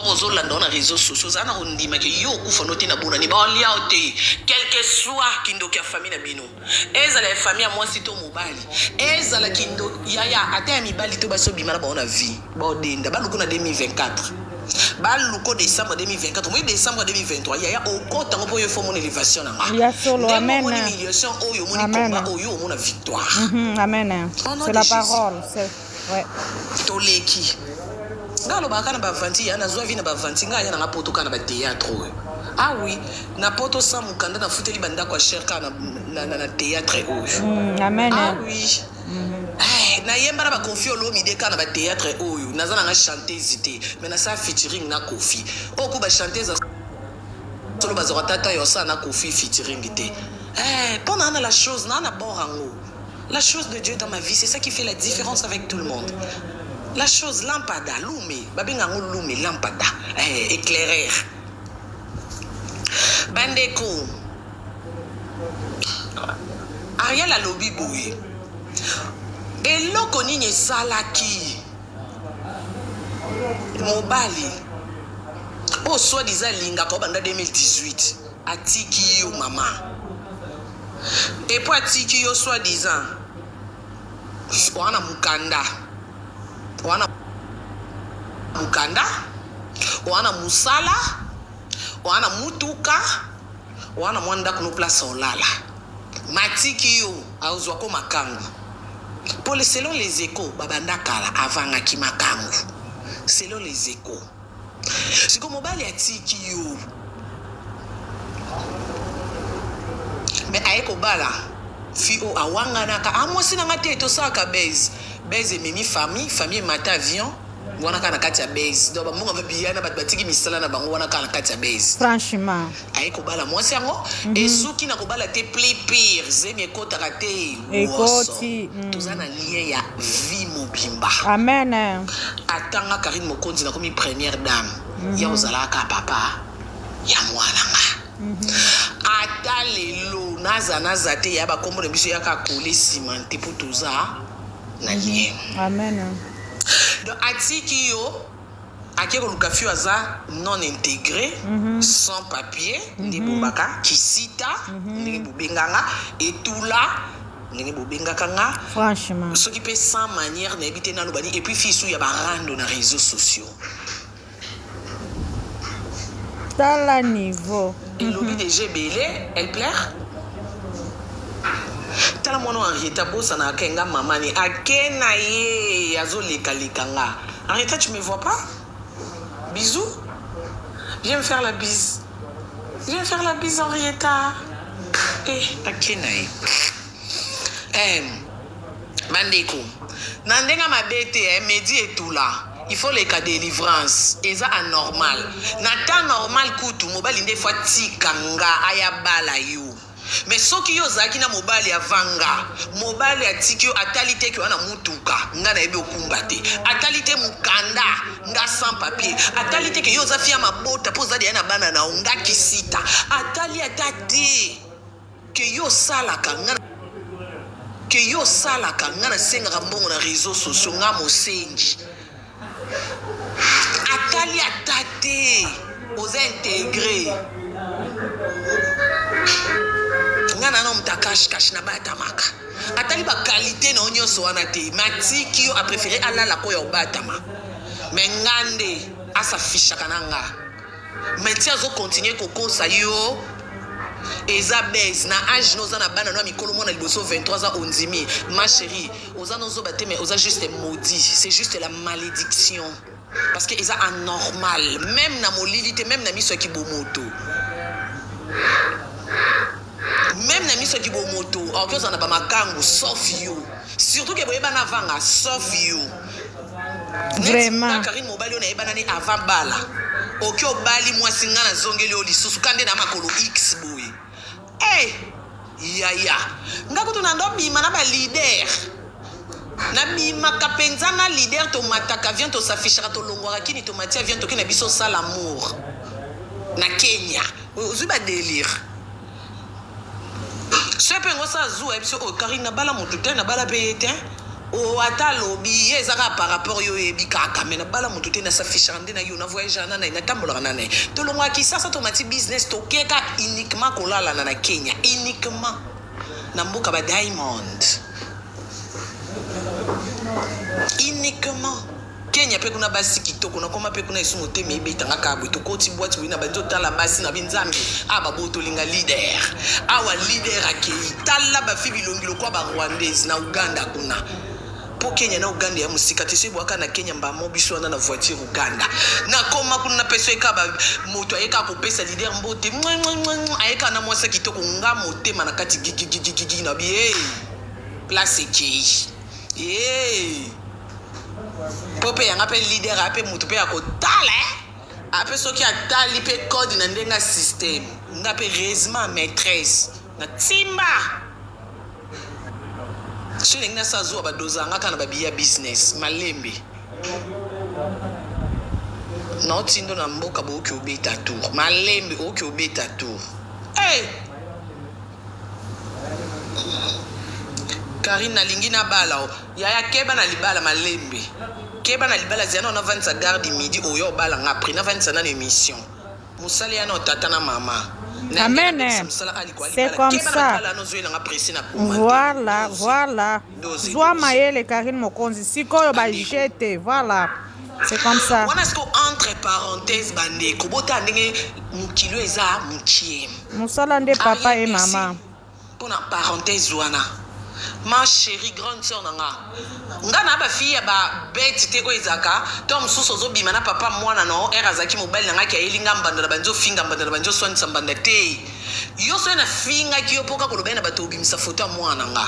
Ozolanda na réseaux sociaux, oza na kondima ke yo okufa no te na bonani, baolia yo te, quelque soit kindoki ya famille na bino, ezala ya famille ya mwasi to mobali, ezala kindoki yaya ata ya mibali to basi, obima na bango na vie, baodenda baluku na 2024, baluko décembre 2024, moi décembre 2023, yaya okotango mpo yo fo omona élévation na nga. Ya solo. Ndenge Amen. omoni humiliation oyo, omoni Amen. combat oyo, omona victoire. Amen. Au nom C'est de la Jésus. parole. C'est ouais. Toleki, ngai alobaka kaka na bavanti ya nazwa vi na bavanti, ngai aya nanga poto kaka na bathéâtre oyo. Ah oui, na poto sa mokanda, nafuteli bandako ya cher kaka na théâtre oyo. Amen. Ah oui. Eh, nayemba na baKoffi Olomide kaka na bathéâtre oyo. Naza nanga chanteuse te, mais nasala featuring na Kofi oyo ku bachanteuse solo bazwaka tata yo osala na Kofi featuring te. Eh, mpo na la chose naa na bord yango, la chose de Dieu dans ma vie, c'est ça qui fait la différence avec tout le monde. La chose lampada lume, babenga yango lume lampada, eh, éclaireur. Bandeko, Ariel alobi boye: eloko nini esalaki mobali oyo soi-disant alingaka obanda 2018 atiki yo, mama? Epo atiki yo, soi-disant wana mokanda, wana mokanda, wana mosala, wana mutuka, wana mwa ndako no place olala, matiki yo, azwako makangu. Mpo selon les échos, babanda kala, avangaki makangu selon les échos. Siko mobali atiki yo, me aye kobala fi oyo awanganaka amwasi nanga te. Tosalaka base, base ememi famille, famille emata avion wana kaka na kati ya base. Donc bambongo babiyana, bato batiki misala na bango wana kaka na kati ya base. Franchement. Aye kobala mwasi yango, esuki na kobala te. Plus pire, zemi ekotaka te. Ekoti. Toza na lien ya vie mobimba. Amen. Atanga Karine Mokonzi, nakomi première dame ya kozalaka papa ya mwana nga. Ata lelo naza naza te, ya bakombo na biso yaka kole nsima te, mpo toza na lien. Amen. Donc atiki yo, ake koluka fio aza non intégré, sans papier, nde bobaka kisita, ndenge bobenganga etula, ndenge bobengaka nga. Franchement. Soki mpe sans manière, nayebi te naloba nini. Et puis fisu ya barando na réseaux sociaux. Tala niveau. Elobi déjà ebele, elle plaire. Tala mwana oyo Henrietta, bosanaka nga mama ni ake na ye azolekaleka nga. Henrietta, tu me vois pas? Bisous, viens me faire la bise, viens me faire la bise, Henrietta. Eh, ake na ye. Eh, bandeko, na ndenge mabe te, eh, medi etula, il faut leka délivrance. Eza anormal. Na temps normal kutu, mobali nde fo atika nga aya bala yo. Mais soki yo ozalaki na mobali avanga, mobali atiki yo, atali te ke wana mutuka nga nayebi okumba te, atali te mokanda nga sans papier, atali te ke yo oza fia mabota mpo oza deya na bana na yo nga kisita, atali ata te ke yo osalaka nga, ke yo osalaka nga nasengaka mbongo na réseaux sociaux, nga mosengi, atali ata te oza intégré, nga na moto akashikashi na batamaka, atali baqualité na yo nyonso wana te, matiki yo, apréféré alala koya obatama. Me nga nde asafishaka na nga, me ti azokontinue kokosa yo, eza base na age no oza na bana no ya mikolo, mwana liboso 23 aza ondimi. Ma chérie, oza nozoba te, mais oza juste maudit, c'est juste la malédiction, parce que eza anormal, même na molili te, même na miso ya kibomoto, même na miso ya kibomoto aoki ozala na bamakangu sauf yo, surtout ke boyebana avanga sauf yo. Vraiment. Karine, mobali oyo nayebana ni avant bala, oki obali mwasi, nga nazongeli oyo lisusu ka nde na makolo x boye. Hey, yaya, nga kutu na ndobima na baleader, nabimaka mpenza na leader, tomataka avion, tosafishaka, tolongwaka kini, tomati avion, toki na biso osala amour na Kenya. Ozwi badélire so mpe ngo osala zuwa biso oyo. Karine, nabala motu te, nabala mpe ye te. O ata alobi ye eza kaka par rapport yo oyebi kaka mais nabala mutu te na s'affichaka nde na yo na voyagaka na naye natambolaka na naye tolongwaka kisasa tomati business toke kaka uniquement kolalana na Kenya uniquement na mboka ba diamond uniquement Kenya pe kuna basi kitoko nakoma pe kuna esu motema ebeta nga kaka boye tokoti boite boye na bandi otala basi na bi nzambe a babotoli nga leader awa leader akei tala bafi bilongi lokwa ba rwandaise na Uganda kuna po Kenya na Uganda ya mosika te soki bwaka na Kenya mbamo biso wana na voiture Uganda nakoma kuna na peso eka ba moto ayeka kopesa leader mbote ayeka na mwasi kitoko nga motema na kati gigigigigi na bi hey, place ekei hey. Po pe yanga pe leader ape mutu pe ya kotala eh ape soki atali pe code na ndenge ya système nga pe heureusement maitresse na timba soki nalingi nasala zuwa ba dozaka nga kaka na ba billet ya business malembe nao tindo na mboka boyoki obeta tour malembe oyoki obeta tour hey! Carine nalingi nabala o yaya keba na libala malembe keba na libala zela nao navandisa garde midi oya obala nga après navandisa nanu emission mosala ya nao tata na mama Amen. C'est comme ça. Voilà, voilà. Zwa mayele Karine Mokonzi. Sikoyo ba jete, voilà. C'est comme ça. Wana siko entre parenthèses bandeko botala ndenge mokili oyo eza mokie. Musala nde papa et mama. Pona parenthèse wana ma cherie grande sœur na nga nga na ba fille ya ba bete te oyo ezalaka to mosusu ozobima na papa mwana na heure azalaki mobali na nga ki ayeli nga mbanda na bandi ofinga mbanda na bandi oswanisa mbanda te yo soki nafingaki yo mpo kaka olobai na bato obimisa foto ya mwana na nga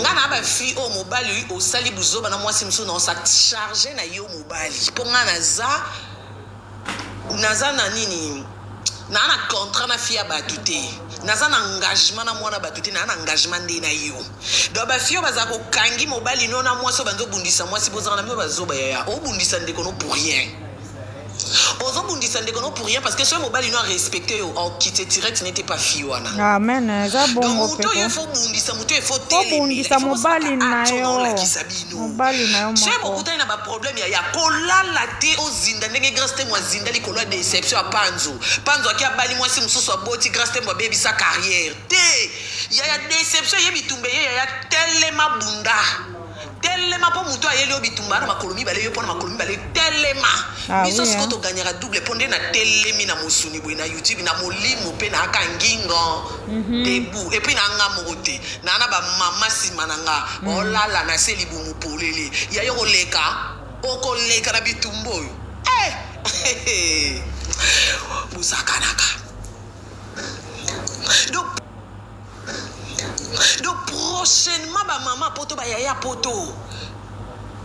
nga na ba fille oyo mobali osali buzoba na mwasi mosusu na osa charge na yo mobali mpo nga naza Naza na nini naa na contrat na fille ya batu te naza na engagement na mwana batu te naa na engagement nde na yo donc ba fille oyo bazala kokangi mobali no na mwasi oyo banzo bundisa mwasi bozala na bino bazoba yaya obundisa ndeko no pour rien ozobundisa ndeko no pour rien parce que soki mobali no arespecte yo okite direct nete pa fille wana amen eza bongo moto oyo faut bundisa moto oyo faut bundisa mobali na yo olakisa bino mobali na yo soki moko bokutani na baproblème ya ya kolala te ozinda ndenge Grace Temo azinda likolo ya deception ya Panzu. Panzu ake abali mwasi mosusu aboti Grace Temo abebisa carrière te yaya deception eye bitumba eye yaya telema bunda telema mpo moto ayeli yo bitumba na makolo mibale yo mpo na makolo mibale telema Ah biso oui, sikoyo hein. toganyaka double mpo nde natelemi na mosuni boye na youtube na molimo mpe naaka ngingo debout epuis na nga moko te naa na bamama nsima na nga baolala na se libumu polele ya yo koleka okoleka na bitumba oyo eh! bosakanaka donc donc prochainement bamama poto bayaya poto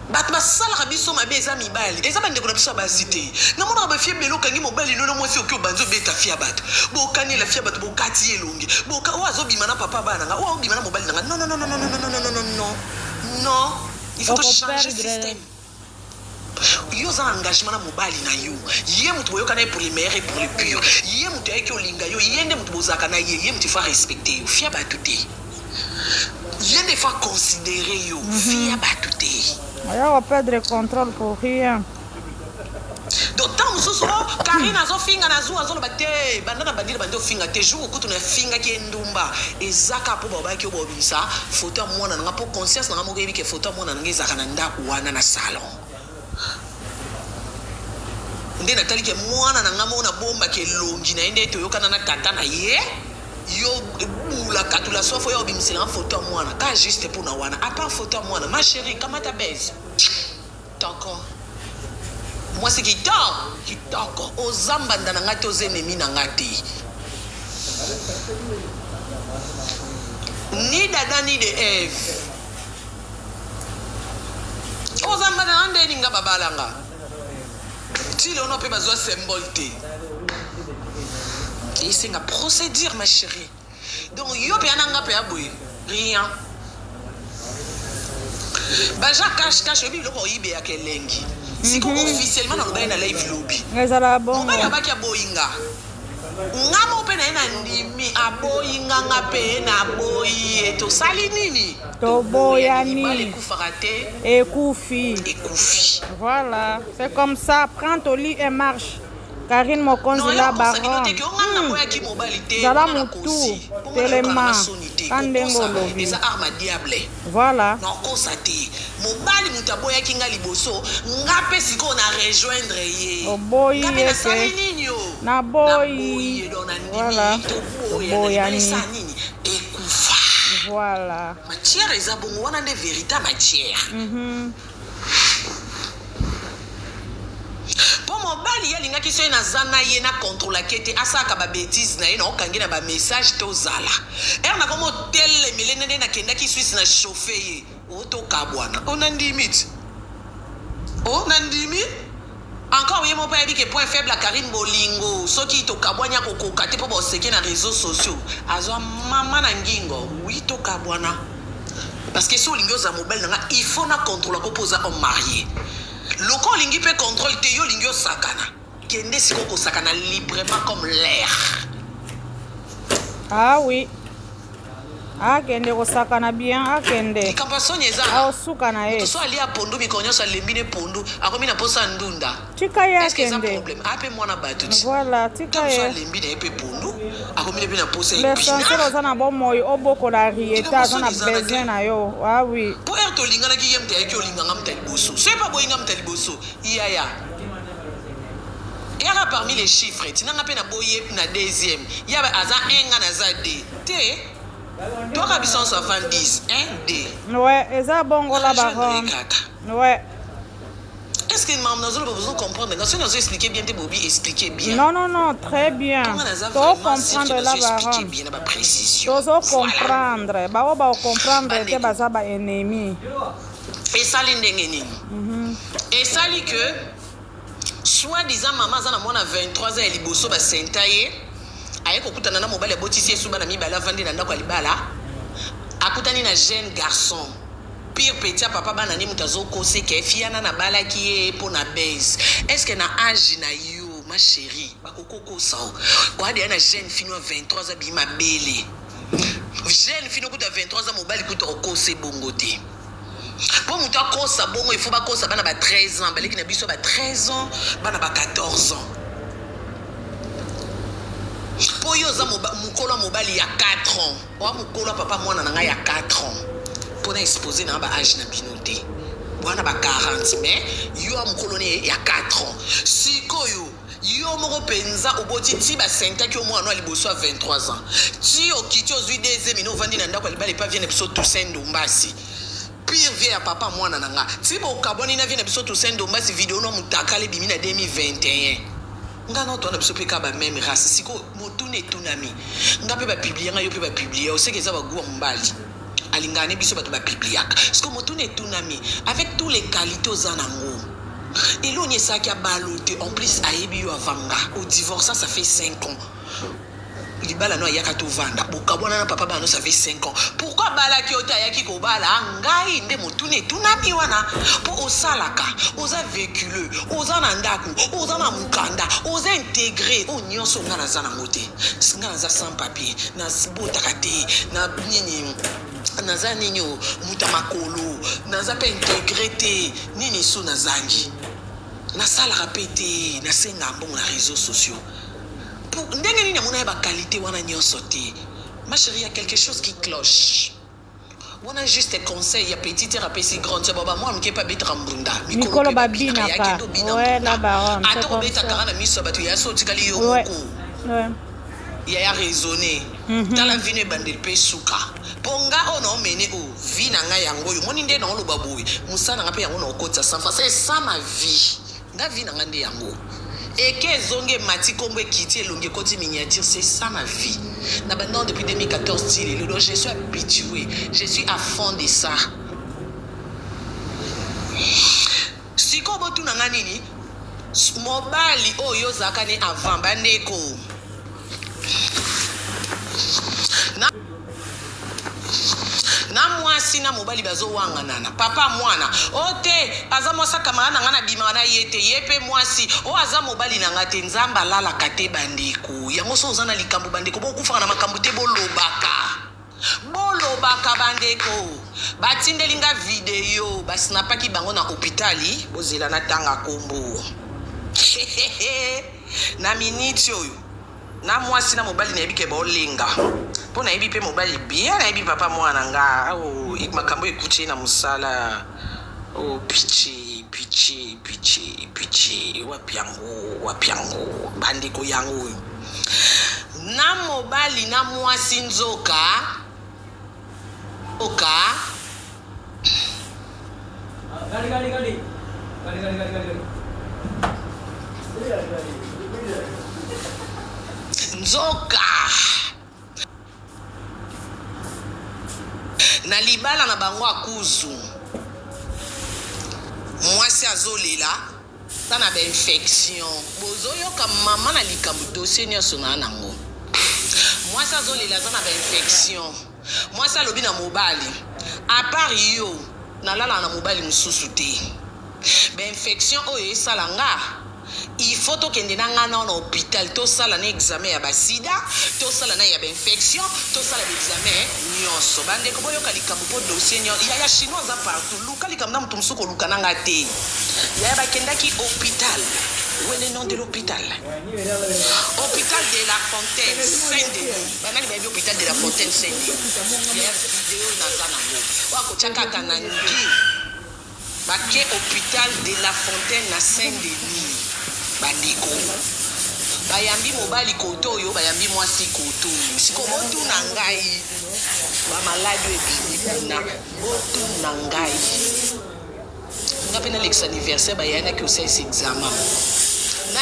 bato basalaka biso mabe eza mibali eza bandeko na biso ya basi te namonaka bafie ebele okangi mobali nono mwasi oki obanzi obeta fie ya bato bokanela fie ya bato bokati ye elongi boka oyo azobima na papa bana na nga oyo azobima na mobali na nga non non non non non non non non non non non il faut tochanger système yo oza na engagement na mobali na yo ye moto boyokana ye pour le meilleur et pour le pire ye moto ayaki olinga yo ye nde moto bozalaka na ye ye moto ifo arespecte yo fia bato te ye nde ifo aconsidere yo fia bato te oya koperdre contrôle pour rien donc ntango mosusu o Karine azofinga na zuwa azoloba te banda na bandeli bandi ofinga te jour okutu nafingaki ye ndumba eza kaka mpo balobaki yo baobimisa foto ya mwana na nga mpo conscience na nga moko eyebi ke foto ya mwana na nga ezalaka na ndako wana na salon nde natali ke mwana na nga moko nabombaki elongi na ye nde toyokana na tata na ye yo bula katula soif oyo obimisela nga foto ya mwana ka juste mpona wana à part foto ya mwana ma chérie kamata base toko mwasi kitoko kitoko oza mbanda na nga te oza ennemi na nga te ni d'Adam ni de Eve oza mbanda na ndeni nga babalanga ti lelo mpe bazwa symbole te esenga procédure ma chérie donc yo mpe na nga mpe ya boye rien baja cash cash oyebi biloko oyibeyaka elengi siko officiellement nalobaki na live lobi ezala bongo mobali abaki aboyinga. Nga moko mpe naye na ndimi aboyi nga nga mpe naboyi ye tosali nini? Toboyani. Libala ekufaka te. Ekufi. Ekufi. Voilà, c'est comme ça, prends ton lit et marche. Karine Mokonzi la baronne. Zala mutu telema ka ndenge olobi. Eza arme diable. Voilà. Nakosa te. Mobali moto aboyaki nga liboso, nga mpe sikoyo na rejoindre ye. Oboyi Nga mpe ye nasali te. nini yo? Naboyi. Naboyi ye donc nandimi Voilà. toboyana. Toboyani. Libala esala nini? Ekufa. Voilà. Matière eza bongo wana nde vérité ya matière. Mpo mobali ye alingaki soki naza na ye na controlaki ye te asalaka babétise na ye na okangi na bamessage tozala ere nakomi otelemele nde nakendaki Suisse na chauffe ye o tokabwana o nandimi ti o nandimi encore ye moko ayebi ke point faible ya Karine bolingo soki tokabwani akokoka te mpo boseke na réseaux sociaux azwa mama na ngingo wi tokabwana parce que so olingi ozala mobali na nga il faut na contrôle ko mpo oza homme marié loko olingi mpe contrôle te yo olingi osakana kende sikoyo kosakana librement comme l'air. Ah oui. Akende kosakana bien akende. Likambo ya soni eza Aosuka na ye. moto so alia pondu mikolo nyonso alembi ne pondu akomi na mposa ya ndunda. Tika ye Est-ce que eza akende. problème ape mwana bato ti Voilà, tika ntango so ye. alembi na ye mpe pondu akomi ne mpe na mposa L'essentiel épinard oza na bomoi obokola Rieta aza na Likambo soni eza na besoin te. na yo. Ah oui. Mpo ere tolinganaki ye moto ayaki olinganga moto ya liboso so ye mpe aboyinga moto ya liboso yaya eyaka parmi les chiffres tinanga mpe naboyi ye na deuxième ya aza 1 nga naza 2 te toka biso nyonso avant 10 1 2 Ouais, eza bongo la Rejoindre ye baronne. kaka. Ouais. Est ce que maman nazoloba bozo comprendre nga soki nazo expliquer bien te bobi expliquer bien? Non, non, non, très bien. Ntonga naza To vraiment sûr ke comprendre la nazo expliquer baronne. bien na baprécision. Tozo Voilà. comprendre. Bao ba comprendre te Bandeko. baza ba ennemi. Esali ndenge nini? Esali ke soit disant mama aza na mwana 23 ans ya liboso basenta ye aye kokutana na mobali abotisi ye su bana mibale avandi na ndako ya libala akutani na jeune garçon pire petit ya papa bana nde moto azokosa ke fiana nabalaki ye mpo na base. Est ce que na age na yo ma chérie bakokokosa o oadeya na jeune fille ya 23 ans abimi mabele jeune fille okuta 23 ans mobali kuta okosa ebongo te mpo moto akosa bongo ifo bakosa bana ba 13 ans baleki na biso ba 13 ans bana ba 14 ans mpo yo oza mokolo ya mobali ya 4 ans oa mokolo ya papa mwana na ngai ya 4 ans mpona expose na nga ba age na bino te wana ba 40 mais yo ya mokolo ne ya 4 ans sikoyo yo moko mpenza oboti ti basentaki yo mwana ya liboso ya 23 ans ti okiti ozwi deuxième ino ovandi na ndako ya libala epa vie na biso Toussaint Ndombasi pire vie ya papa mwana na nga ti bokabwani na vie na biso Toussaint Ndombasi video no motakala ebimi na 2021 nga na otwana biso mpe kaka bameme race sikoyo motuna etunami nga mpe bapublie nga yo mpe bapublie oseke eza baguwa mobali alingaka ne biso bato bapubliaka sikoyo motuna etunami avec tous les qualités oza nango eloni esalaki abalo te en plus ayebi yo avant nga odivorça ça fait 5 ans libala no ayaka tovanda bokabwana na papa bana no ça fait 5 ans pourquoi abalaki yo te ayaki kobala ngai nde motuna etunami wana mpo osalaka oza véhicule oza na ndako oza na mokanda oza intégré oyo nyonso nga naza nango te nga naza sans papier nabotaka te na nini naza nini o moto ya makolo naza mpe intégré te nini so nazangi nasalaka mpe te nasenga mbongo na réseaux sociaux ndenge nini amona ya baqualité wana nyonso te ma chérie ya quelque chose qui cloche wana juste conseil ya petite sœur apesi grande sœur baba mwana moke mpe abetaka mbunda. Mikolo babinaka. Ouais, la baronne, c'est ata comme obetaka ça. nga na miso ya bato ya so otikali yo moko yaya raisonné tala vino ebandeli mpe suka mpo nga oyo naomene oyo vie na ngai yango oyo omoni nde naoloba boye mosala na nga mpe yango naokotisa sans fa c'est ça ma vie nga vie na nga nde yango eke ezongi emati nkombo ekiti elongi ekoti miniature c'est ça ma vie na bandant depuis 2014 ti lelo donc je suis habitué, je suis à fond de ça. Sikoyo botuna nga nini mobali oyo ozalaka ne avant bandeko na Na mwasi na mobali bazowanganana. Papa mwana, o te, aza mwasi ya camarade na nga nabimaka na ye te, ye pe mwasi, o aza mobali na nga te. Nzambe alalaka te bandeko. Yango soki oza na likambo bandeko, bokufaka na makambo te, bolobaka. Bolobaka bandeko. Batindeli nga video, basnapaki bango na hopitali, bozela natanga kombo. Na minute oyo. Na mwasi na mobali nayebi ke baolenga po nayebi pe mobali bien nayebi papa mwana na nga oh, makambo ekuti ye na mosala oh, pitie pitie pitie pitie wapi yango wapi yango bandeko yango oyo na mobali na mwasi nzoka oka Nzoka na libala na bango akuzu mwasi azolela aza na ba infection bozoyoka mama na likambo dossier nyonso na nango mwasi azolela aza na ba infection Mwasi alobi na mobali, à part yo, nalalaka na mobali mosusu te. Ba infections oyo esala nga, il faut tokende na nga nao na hopital tosala na examen ya ba sida, tosala na ya ba infections, tosala ba examen nionso. Ba ndeko boyoka likambo po dossier nionso, yaya chinois aza partout, luka likambo na mutu mosusu koluka na nga te. Yaya bakendaki hopital, où est le nom de l'hopital? Hopital de la Fontaine, Saint Denis. Banani bayebi hopital de la Fontaine Saint Denis? Ya video naza nango. Oyo akotia kaka na ngi. Bake hopital de la Fontaine na Saint Denis. Bandeko. Bayambi mobali koto oyo, bayambi mwasi koto oyo. Siko botuna ngai. Ba maladi oyo ebimi kuna. Botuna ngai. Nga pe nalekisa anniversaire bayanaki osalisa examen. Na.